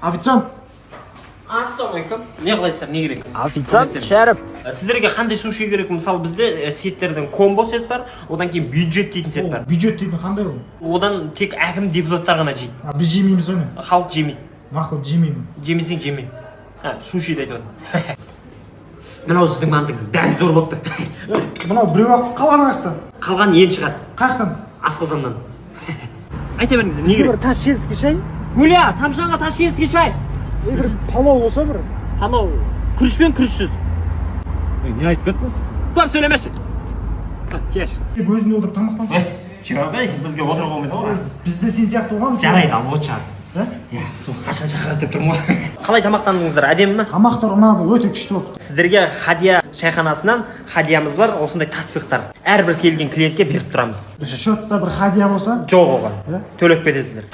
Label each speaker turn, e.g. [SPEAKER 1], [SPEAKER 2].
[SPEAKER 1] Официант!
[SPEAKER 2] Ассалаумағалейкум! Не қалайсыздар, не керек?
[SPEAKER 3] Официант Шәріп.
[SPEAKER 2] Сіздерге қандай суши керек? Мысалы, бізде сеттерден комбо сет бар, одан кейін бюджет дейтін сет бар.
[SPEAKER 1] Бюджет дейтін қандай ол?
[SPEAKER 2] Одан тек әкім, депутаттар ғана жейді.
[SPEAKER 1] А, біз жемейміз ғой не?
[SPEAKER 2] Халық жемейді.
[SPEAKER 1] Мақұл, жемеймін.
[SPEAKER 2] Жемесең, жеме. А, сушиді айтып жатырмын. Мынау сіздің мантыңыз, дәмі зор болып тұр.
[SPEAKER 1] Мынау біреу ақ, қалғаны қаяқта?
[SPEAKER 2] Қалған енді шығады.
[SPEAKER 1] Қаяқтан?
[SPEAKER 2] Асқазаннан. Айта беріңіздер, не
[SPEAKER 1] Бізге
[SPEAKER 2] керек?
[SPEAKER 1] бір ташкентский шай.
[SPEAKER 2] Гуля, тамшанға ташкентский шай.
[SPEAKER 1] И бір палау болса бір.
[SPEAKER 2] Палау күрішпен, күрішсіз?
[SPEAKER 4] Не айтып кеттіңіз?
[SPEAKER 2] Көп сөйлемеші, кеш.
[SPEAKER 1] Сен өзің отырып тамақтансың.
[SPEAKER 2] Жоқ, ей, бізге отыруға болмайды ғой.
[SPEAKER 1] Біз де сен сияқты болғанбыз.
[SPEAKER 2] Жарайды, ал отшы.
[SPEAKER 1] Да?
[SPEAKER 2] Иә, сол қашан шақырады деп тұрмын ғой. Қалай тамақтандыңыздар, әдемі ма?
[SPEAKER 1] Тамақтар ұнады, өте күшті болыпты.
[SPEAKER 2] Сіздерге Хадия шайханасынан хадиямыз бар, осындай таспиқтар. Әрбір келген клиентке беріп тұрамыз.
[SPEAKER 1] Счетта бір хадия болса.
[SPEAKER 2] Жоқ, оған
[SPEAKER 1] Иә?
[SPEAKER 2] төлеп кетесіздер.